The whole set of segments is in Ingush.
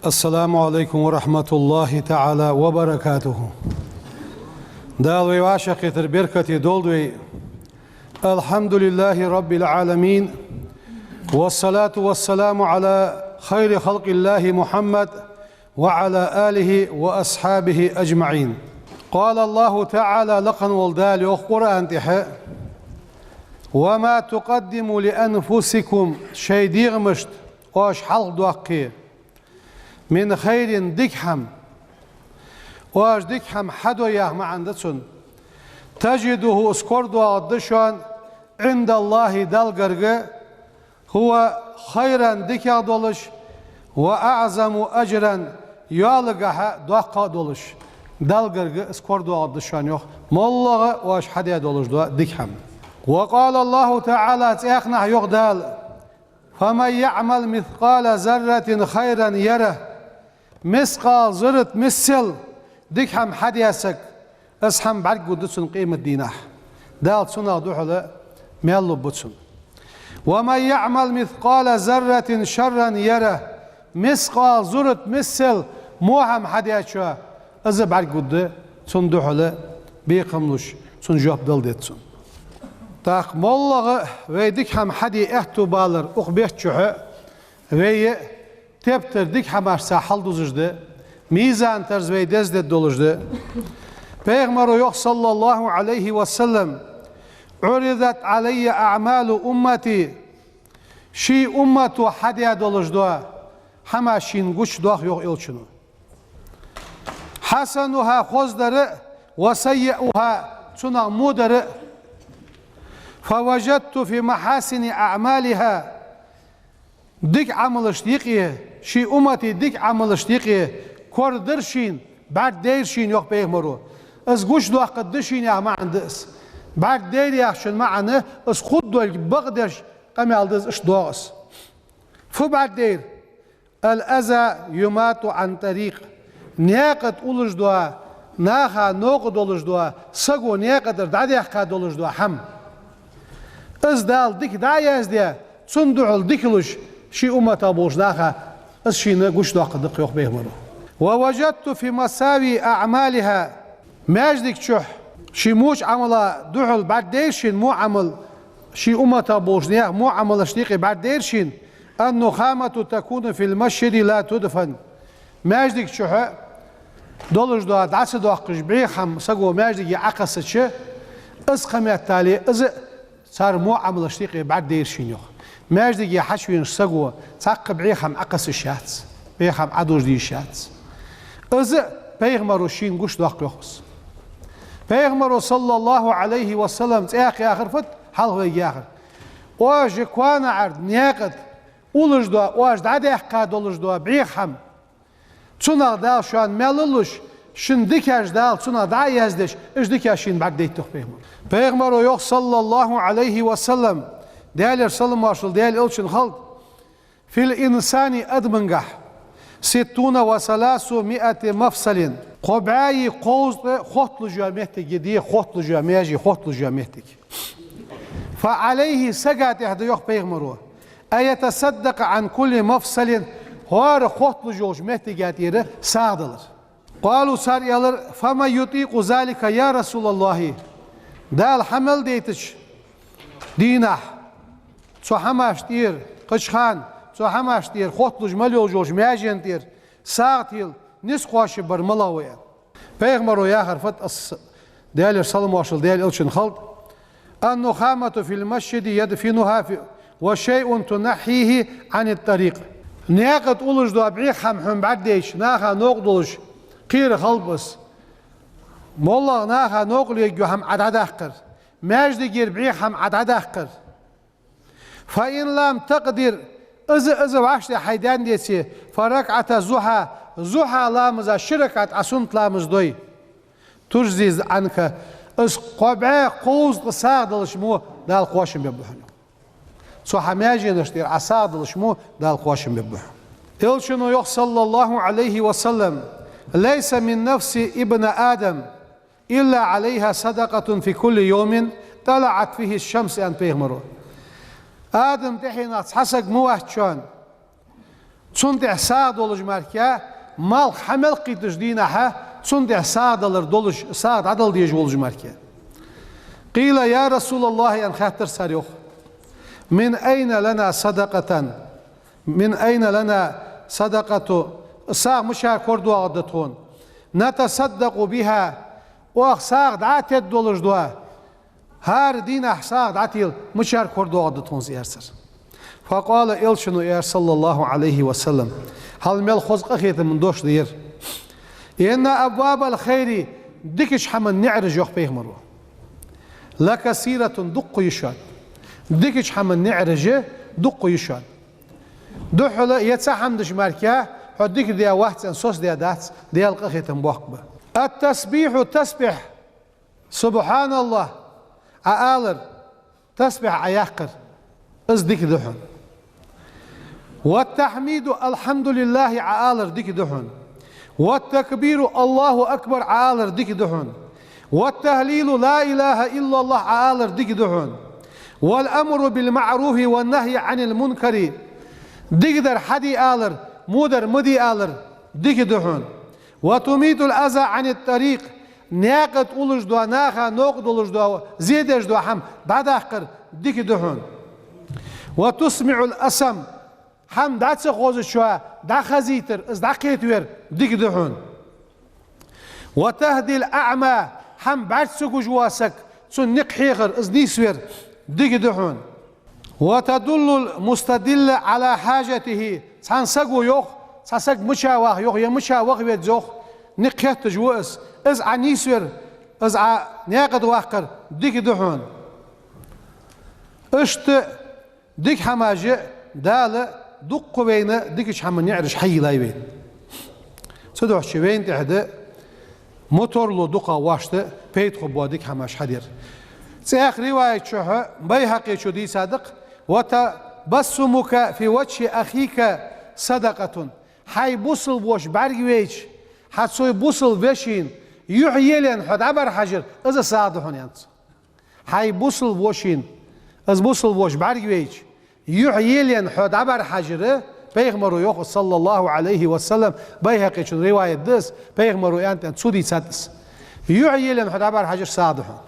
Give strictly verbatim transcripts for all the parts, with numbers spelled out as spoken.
السلام عليكم ورحمة الله تعالى وبركاته. Дала вай вӀашагӀкхетар беркате долда вай. الحمد لله رب العالمين، والصلاة والسلام على خير خلق الله محمد وعلى آله وأصحابه أجمعين. قال الله تعالى, лакха вола Дала йоах Къуръан тӀа: وما تقدموا لأنفسكم, шоай дегӀамашта оаш хьалхадоаккхе, من خير, дика хӀама, оаш дика хӀама хьадой яха маӀан да цун, تجدوه, из корадоагӀаргда шоана, عند الله, Далла гарга, هو خيرا, дикагӀа долаш, وأعظم أجرا, йоаллагахьа доккхагӀа долаш. Далла гарга из корадоагӀаргда шоана йоах, моллагӀа оаш хьадаь долаш дола дика хӀама. وقال الله تعالى, цхьаькханахьа йоах Дала: فمن يعمل مثقال ذرة خيرا يره. Мискъал заррат миссел дика хӀама хьадаь саг, из хӀама бӀаргагургда цунна къематдийнахьа. Дала цунах духьала маьл лургба цунна. ومن يعمل مثقال ذرة شرا يره. Мискъал заррат миссел во хӀама хьадаьчоа, из бӀаргагургда цунна духьала бекхам луш, цунна жоп дала деза цунна. ТӀаккха моллагӀа вай дика хӀама хьаде аьттув балар укх бетта чухьа, вай тептар дика хӀамашца хьалдузаш да, мизан-тарз вай дездеш долаш да. Пайхамаро йоах, صلى الله عليه وسلم: عرضت علي أعمال أمتي. Ший уммато хьадаь долаш дола хӀамаш шийна гучадоах, йоах Элчано. حسنها, хоза дар а, وسيئها, цунах во дар а. فوجدت في محاسن أعمالها. Дика Ӏамалашта юкъе, ший уммата дика Ӏамалашта юкъе корадир шийна, бӀаргадайра шийна, йоах Пайхамаро. Из гучадоаккхаргда шийна яха маӀан да из. БӀаргадайра яхачун маӀан, из хургдолга бакъдеш къамаьл да из, иштта доагӀа из. Фу бӀаргадайра? الأذى يماط عن الطريق. Наькъа тӀа уллаш дола, наха новкъа долаш дола, саго наькъа тӀара дӀадаьккха долаш дола хӀама. Из Дала дика дӀа а яздаь, цунна духьала дика луш, ший умматах болча наха из шийна гучадоаккхаргда-кх, йоах Пайхамаро. ووجدت في مساوي أعمالها. Маьждига чухь ший воча Ӏамала духьала бӀаргадайра шийна во Ӏамал, ший умматах болча наьха во Ӏамалашта юкъе бӀаргадайра шийна: النخامة تكون في المسجد لا تدفن. Маьждига чухьа долаш дола дӀа ца доаккхаш бӀеха хӀама саго маьждиге Ӏокхессача, из кхаметтел а, из а цар во Ӏамалашта юкъе бӀаргадайра шийна, йоах. Маьждиге хьачувенача саго цхьаккха бӀеха хӀама Ӏокхессаш яц, бӀеха хӀама Ӏодожаде йиш яц. Из а Пайхамаро шийна гучадоаккх, йоах из. Пайхамаро, صلى الله عليه وسلم, цхьаькха яхар фуд, хьалха вайга яхар: оаш кхоана Ӏар наькъа тӀа уллаш дола, оаш дӀадаьккха долаш дола бӀеха хӀама, цунах Дала шоана маьл луш, шун дикаш Дала цунах дӀа а яздеш, уж дикаш шийна бӀаргадайт, йоах Пайхамаро. Пайхамаро йоах, صلى الله عليه وسلم, Даьлера салам-моаршал Даьла Элчанна хилда: في الإنسان, адамагахь, ستون وثلاثمائة مفصل. Кхо бӀаьи кховзткъа хотталуш йола моттиг я, дегӀа хотталуш йола, маьже хотталуш йола моттиг. فعليه, сага тӀехь да, йоах Пайхамаро, أن يتصدق عن كل مفصل, хӀара хотталуш йолча моттига тӀера сагӀа далар. قالوا, цар аьлар: فمن يطيق ذلك يا رسول الله؟ Дала хьа мел дайтача дийнахьа цу хӀамашта тӀера, кхыча хана цу хӀамашта тӀера, хотталуш мел йолча маьженна тӀера сагӀа тела низ кхоачашбар малагӀа ва, аьнна. Пайхамаро яхар фуд, Даьлера салам-моаршал Даьла Элчанна хилда: النخامة في المسجد يدفنها في، وشيء تنحيه عن الطريق. Наькъа тӀа уллаш дола бӀеха хӀама хьона бӀаргадайча, наха новкъа долаш кхера хилба из. МоллагӀа наха новкъа лергйола хӀама Ӏа дӀадаккхар, маьждигера бӀеха хӀама Ӏа дӀадаккхар. فإن لم تقدر, из, из вӀаштӀехьа хьайна даьнна деце, فركعة الضحى, зухьа ламаза ши ракаӀат Ӏа суннат ламаз дой. تجزئ عنك, из кхо бӀаь кховзткъа сагӀа далаш мо Дала кхоачам бергба хьона. Цу хьа маьженашта тӀера Ӏа сагӀа далаш мо Дала кхоачам бергба хьона. Элчано йоах, صلى الله عليه وسلم: ليس من نفس ابن آدم إلا عليها صدقة في كل يوم طلعت فيه الشمس, аьннад Пайхамаро. Адама тӀехьенах цхьа саг ма вац шоана, Цунна тӀехьа сагӀа долаш мара, малх хьа мел кхийтача дийнахьа, цунна тӀехьа сагӀа далар долаш, сагӀа дӀадала дезаш волаш мара. قيل: يا رسول الله, аьнна хаьттар цар, йоах. من أين لنا صدقة؟ من أين لنا صدقة؟ СагӀа мичара корадоагӀаргда тхона? نتصدق بها. Оаха сагӀа дӀа а тедда долаш дола, хӀара дийнахьа сагӀа дӀатела мичара корадоагӀаргда тхона из, аьлар цар. فقال, Элчано аьлар, صلى الله عليه وسلم, хьал мел хоза къахетама дош да ер: إن أبواب الخير, дикача хӀаман наӀараш, йоах пайхамаро, لكثيرة, дукха я шоана. Дикача хӀаман наӀараш дукха я шоана. Духхьал е цхьа хӀама деш мара хьо дика даь вац аьнна соцадаь дац, Даьла къахетам боккха ба. التسبيح, тасбихь, سبحان الله Ӏа алар, тасбихь Ӏа яккхар, из дика да хьона. والتحميد, الحمد لله Ӏа алар дика да хьона. والتكبير, الله أكبر Ӏа алар дика да хьона. والتهليل, لا إله إلا الله Ӏа алар дика да хьона. والأمر بالمعروف والنهي عن المنكر, дикадар хьаде алар, водар ма де алар дика да хьона. وتميت الأذى عن الطريق, наькъа тӀа уллаш дола, наха новкъа долаш дола, зе деш дола хӀама дӀадаккхар дика да хьона. وتسمع الأصم, хӀама дӀа ца хозачоа дӀахазийтар, из дӀакхетавар дика да хьона. وتهدي الأعمى, хӀама бӀарга ца гуш вола саг, цунна никъ хьехар, из нийсвар дика да хьона. وتدل المستدل على حاجته, цхьан саго, йоах, цхьа саг мича ваха, йоах, е мича ваха веза, йоах, никъ хетташ ва из, из Ӏа нийсвар, из Ӏа наькъа тӀа ваккхар дика да хьона. Иштта дика хӀамаш, Дала дукха вайна дикача хӀаман наӀараш хьайийлай вайна. Цудухьа вайна тӀехьа да моторло дукха вошта пайда хургбола дика хӀамаш хьадар. ЦӀаькха риваят чу хьа, Байхьакъе чу дийцад-кх: وتبسمك في وجه أخيك صدقة. Хьай бусалба воша бӀаргавайча, хьа цу бусалба вешийна юхь елаенна хьо дӀабӀарахьажар, из сагӀа да хьона, аьннад цо. Хьай бусалба вошийна, из бусалба воша бӀаргавайча, юхь елаенна хьо дӀабӀарахьажар, пайхамаро йоах, صلى الله عليه وسلم, Байхьакъечун риваят да из, пайхамаро аьннад аьнна, цо дийцад из. Юхь елаенна хьо дӀабӀарахьажар сагӀа да хьона.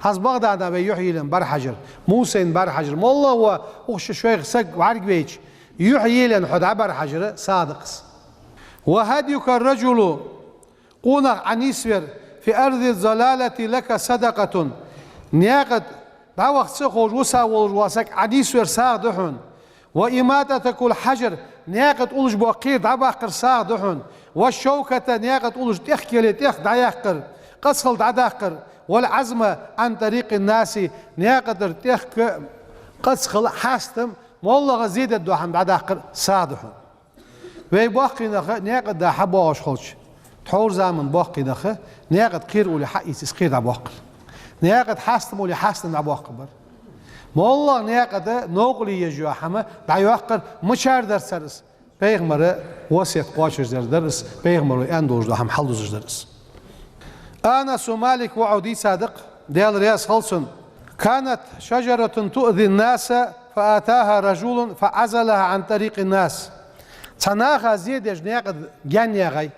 ХӀанз Багъдада вай юхь елаенна бӀарахьажар, мусайна бӀарахьажар, моллагӀа ва укх шоайх саг бӀаргавайча, юхь елаенна хьо дӀабӀарахьажар сагӀа да-кх из. وهديك الرجل, къонах Ӏа нийсвар, في أرض الضلالة لك صدقة, наькъа тӀа дӀаваха ца ховш вуса волаш вола саг Ӏа нийсвар сагӀа да хьона. وإماطتك الحجر, наькъа тӀа уллаш бола кхера дӀабаккхар сагӀа да хьона. والشوكة, наькъа тӀа уллаш тӀехк яле тӀехк дӀаяккхар, къацхал дӀадаккхар. والعزم عن طريق الناس, наькъа тӀара тӀехк, къацхал, хьастам, моллагӀа зе деш дола хӀама дӀадаккхар сагӀа да хьона. Вай боккхий нах наькъа тӀа хьабоагӀаш хилча, тхьовра заман боккхий нах наькъа тӀа кхера улле хьаийца, из кхера дӀабоаккхар. Наькъа тӀа хьастам улле хьастам дӀабоаккхаргбар. МоллагӀа наькъа тӀа новкъарле езаш йола хӀама дӀайоаккхар мичара дар цар из? Пайхамара васкет кхоачашдер дар из, пайхамаро аьнна долаш дола хӀама хьалдузаш дар из. Анас Малик воӀо дийцад-кх, Даьла раьза хилва цунна: كانت شجرة تؤذي الناس فأتاها رجل فعزلها عن طريق الناس. Цхьа наха зе деш наькъа тӀа гаьн ягӀай.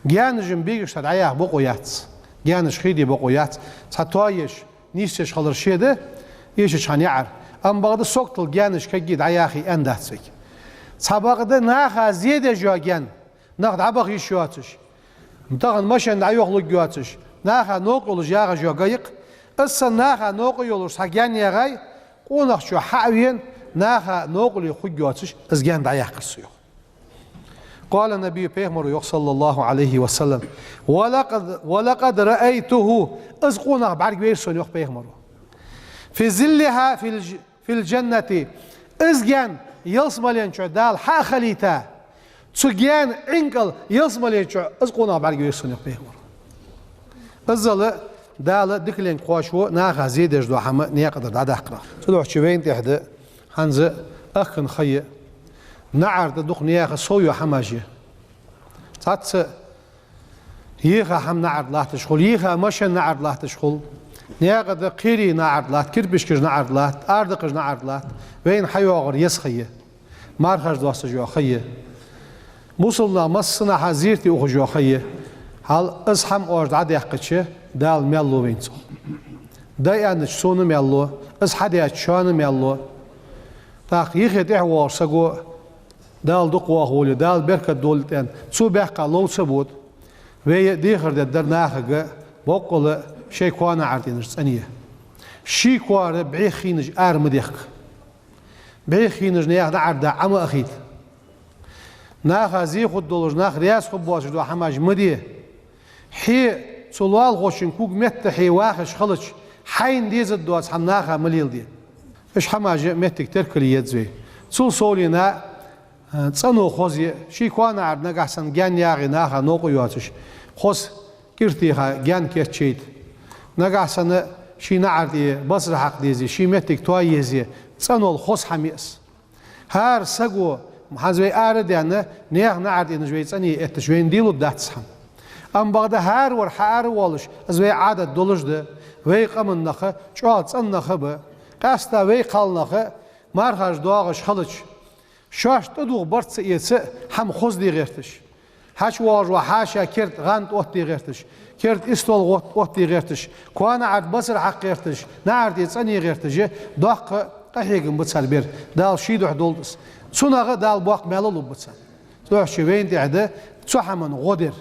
Гаьнаш-м бегашта дӀаяха бокъо яц. Гаьнаш хий де бокъо яц. Цхьа тоаеш, нийсъеш хилар ше да, эшача хана яӀар. Амма бакъда согтал гаьнаш кагий дӀаяхе аьнна дац вайга. Цхьабакъда наха зе деш йола гаьн, нах дӀабаха йиш йоацаш, тахан машен дӀайохалургйоацаш, наха новкъа йолаш ягӀаш йола га я-кх. Из санна наха новкъа йолаш цхьа гаьн ягӀай, къонахчо хьа а вена, наха новкъарле хургйоацаш, из гаьн дӀаяккхар цо, йоах. قال النبي, пайхамаро йоах, صلى الله عليه وسلم: ولقد، ولقد رأيته, из къонах бӀаргавайра сона, йоах пайхамаро. في ظلها في الج-، في الجنة. Из гаьн ялсмален чу Дала хьа а хилийта, цу гаьна Ӏинкал ялсмален чу из къонах бӀаргавайра сона, йоах пайхамаро. Иззал Дала дикаленга кхоачаво наха зе деш дола хӀама наькъа тӀара дӀадаккхарах. Цудухьа вайна тӀехьа да хӀанз ахкан ха я, наӀара тӀа дукха наьха сов йола хӀамаш я. Цхьацца еха хӀама наӀара тӀа латташ хул, еха машен наӀара тӀа латташ хул, наькъа тӀа кхерий наӀара тӀа латт, кирпишкаш наӀара тӀа латт, арадакхаш наӀара тӀа латт, вайна хьайоагӀар еза ха я. Мархаш доасташ йола ха я. Мусульман массанахьа зерате ухаш йола ха я. Хьал из хӀама оаш дӀадаьккхача, Дала маьл лу вайна цох. Даь аьннача сона маьл лу, из хьадаьча шоана маьл лу. ТӀаккха юхе тӀехьа воагӀаш саго, Дала дукха вахаволва, Дала беркат долда аьнна, цо баьккха лов ца бода. Вай дехар дергдар нахага, боккъала шоай коа наӀара тӀенаш цӀенъе. Ший коара бӀеха хинаш ара ма дехка. БӀеха хинаш наьха наӀара да Ӏа ма ахийта. Наха зе хургдолаш, нах раьза хургбоацаш дола хӀамаш ма де. Хье цу лоалахочун кога метта хье вахаш хилча, хьайна дезаш доаца хӀама наха ма леладе. Уж хӀамаш а моттиг теркал е еза вай. Цул совгӀа, а, цӀено хозъе, ший коа наӀара нагахьа санна гаьна ягӀе наха новкъа йоацаш, хоза кӀиртеха гаьна кийчъяйта. Нагахьа санна ший наӀара тӀа басар хьакха дезе, ший моттиг тоае еза, цӀенол хоза хӀама я из. ХӀара саго, хӀанз вай ара а даьнна, наьха наӀара тӀенаш вай цӀенъе эттача, вайна дийлургдац из хӀама. Амма бакъда хӀара вар хьаара воалаш, из вай Ӏадат долаш да, вай къаман нах, чӀоагӀа цӀена нах ба, къаьстта вай кхалнах, мархаш доагӀаш хилча, шоаш тӀадувха барт ца эца, хӀама хоза де гӀерташ. ХьачувоагӀаш вола хьаша керда гӀанд оттаде гӀерташ, керда истол гӀот-, оттаде гӀерташ, коа наӀара тӀа басар хьакха гӀерташ, наӀара тӀа цӀенъе гӀерташ, доккха къахьегам ба цар бер. Дала ший духьа долда из. Цунах а Дала боккха маьл лургба царна. Цудухьа вайна тӀехьа да цу хӀаман гӀо дар.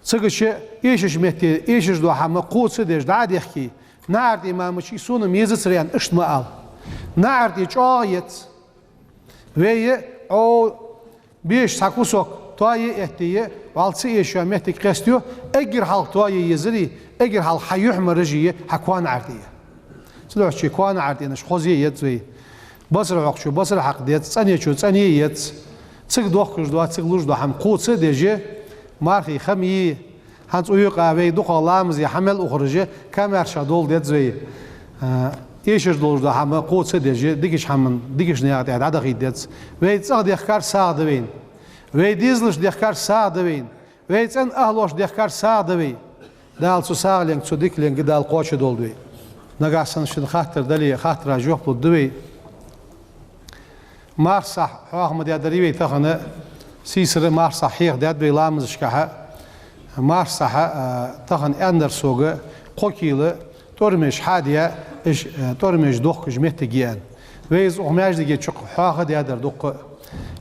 Цигача эшача метте, эшаш дола хӀама кхоа ца деш дӀа а дехке, наӀара тӀа ма мича, сона ма езацар аьнна, иштта ма ала. НаӀара тӀа чӀоагӀа еза. Вай а, Ӏо беш цхьа кусок тоае а эттае а, вӀалла ца эшача моттиг кхестаю, эггара хьалха тоае езаре, эггара хьалха хьа юхь ма раже, хьа коа наӀара тӀа е. Цудухьа коа наӀара тӀенаш хозъе еза вай. Басар хьокхачо басар хьакха деза, цӀенечо цӀенъе еза. Цига дохкаш дола, цига луш дола хӀама кхоа ца деш, мархий хӀама е. ХӀанз цу юкъа вай дукхагӀа ламазе хьа мел ухараш а камаьршах долаш деза вай. А, эшаш долаш дола хӀама кхоа ца деш, дикача хӀаман, дикача наькъа тӀа дӀадахийта деза. Вай цӀагӀа дехкар сагӀа да вайна. Вай дезалашта дехкар сагӀа да вайна. Вай цӀен ахӀлошта дехкар сагӀа да вай. Дала цу сагӀаленга, цу дикаленга Дала кхоачадолда вай. Нагахьа санна шун хаттар дале, хаттара жоп лургда вай. Мархсахь хьоахадаьдар вай тахан, сийсара мархсахь хьехадаьд вай ламазашкахьа. Мархсахьа, а, тахан аьннадар сога, кхо кила тӀормеш хьаде, уж, а, тӀормеш дохкаш моттиг я аьнна. Вай из укх маьждиге чу хьоахадаьдар дукха.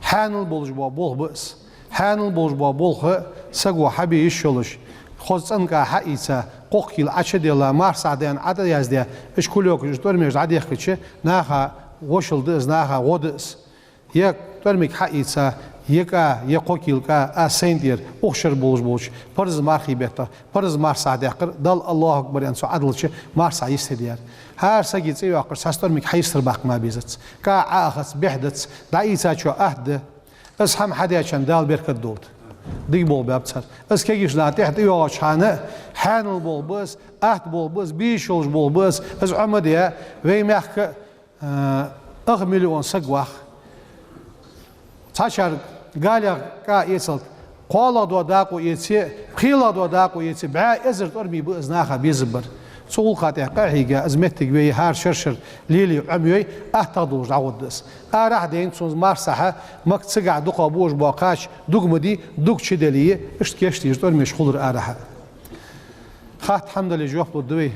Хьаьнал болаш бола болх ба из. Хьаьнал болаш бола болх саго хьабе йиш йолаш, хоза цӀена кӀа хьаийца, кхо кила Ӏочудилла, мархсахь даьнна ӀотӀаяздаь, уж кулёкаш, уж тӀормеш дӀадехкача, наха вошал да из, наха гӀо да из. Е тӀормиг хьаийца, е кӀа, е кхо кила кӀа, аз сайна тӀера, укх шера болаш болча парз мархий бетта, парз мархсахь даьккхар, Далла «Аллаху акбар» аьнна цо Ӏодиллача, мархсахь йистхургьяр. ХӀара сага цӀи йоаккхаш, цхьа тӀормиг хьайистхурбаккха ма безац. КӀа Ӏоахац, бӀехдац, дӀаийцачоа атта да. Из хӀама хьадаьчарна Дала беркат долда. Дика болх баьб цар. Из кегийча наха тӀехьа тӀайоагӀача хана, хьаьнал болх ба из, атта болх ба из, бийш йолаш болх ба из, из Ӏомаде, вай мехка, а, ах миллион саг вах. Цхьачар галех кӀа эцалда, кхоалагӀа дола дакъо эце, пхелагӀа дола дакъо эце, бӀаь эзар тӀормий ба из наха безаргбар. Цу гӀулакха тӀа къахьийга, из моттиг вай хӀара шер-шера лелае Ӏомайой, аттагӀа долаш дӀагӀоргда из. Арахьа дайна цунца мархсахьа, Макка цигахьа дукхагӀа болаш бола кхача дуга ма дий, дуга чуделе, иштта кийчдеш тӀормеш хулар арахьа. Хатта хӀама дале жоп лургда вай.